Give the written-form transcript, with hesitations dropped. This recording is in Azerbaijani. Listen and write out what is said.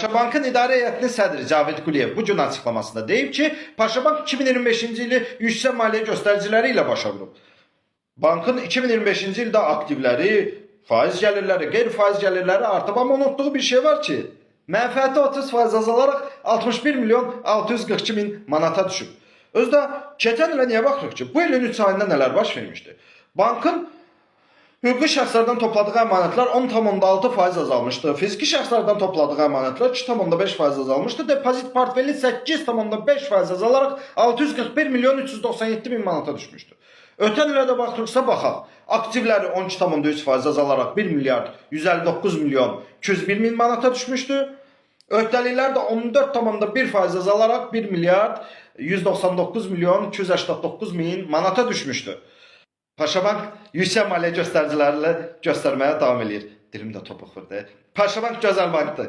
Paşabankın idarə heyətinin sədri Cavid Quliyev bu gün açıqlamasında deyib ki, Paşabank 2025-ci ili yüksək maliyyə göstəriciləri ilə başa vurub. Bankın 2025-ci ildə aktivləri, faiz gəlirləri, qeyri-faiz gəlirləri artıb, amma unutduğu bir şey var ki, mənfəəti 30% azalaraq 61 milyon 642 min manata düşüb. Özü də keçən ilə niyə baxırıq ki, bu ilin 3 ayında nələr baş vermişdi? Bankın hüquqi şəxslərdən topladığı əmanətlər 10,6% azalmışdı. Fiziki şəxslərdən topladığı əmanətlər 2,5% azalmışdı. Depozit portfeli 8,5% azalaraq 641 milyon 397 min manata düşmüşdü. Ötən ilə də baxırıqsa baxaq. Aktivləri 12,3% azalaraq 1 milyard 159 milyon 201 min manata düşmüşdü. Öhdəliklər də 14,1% azalaraq 1 milyard 199 milyon 289 min manata düşmüşdü. Paşabank yüksək maliyyə göstəriciləri ilə göstərməyə davam eləyir. Dilim də topuq vurdu. Paşabank gözəl bankdır.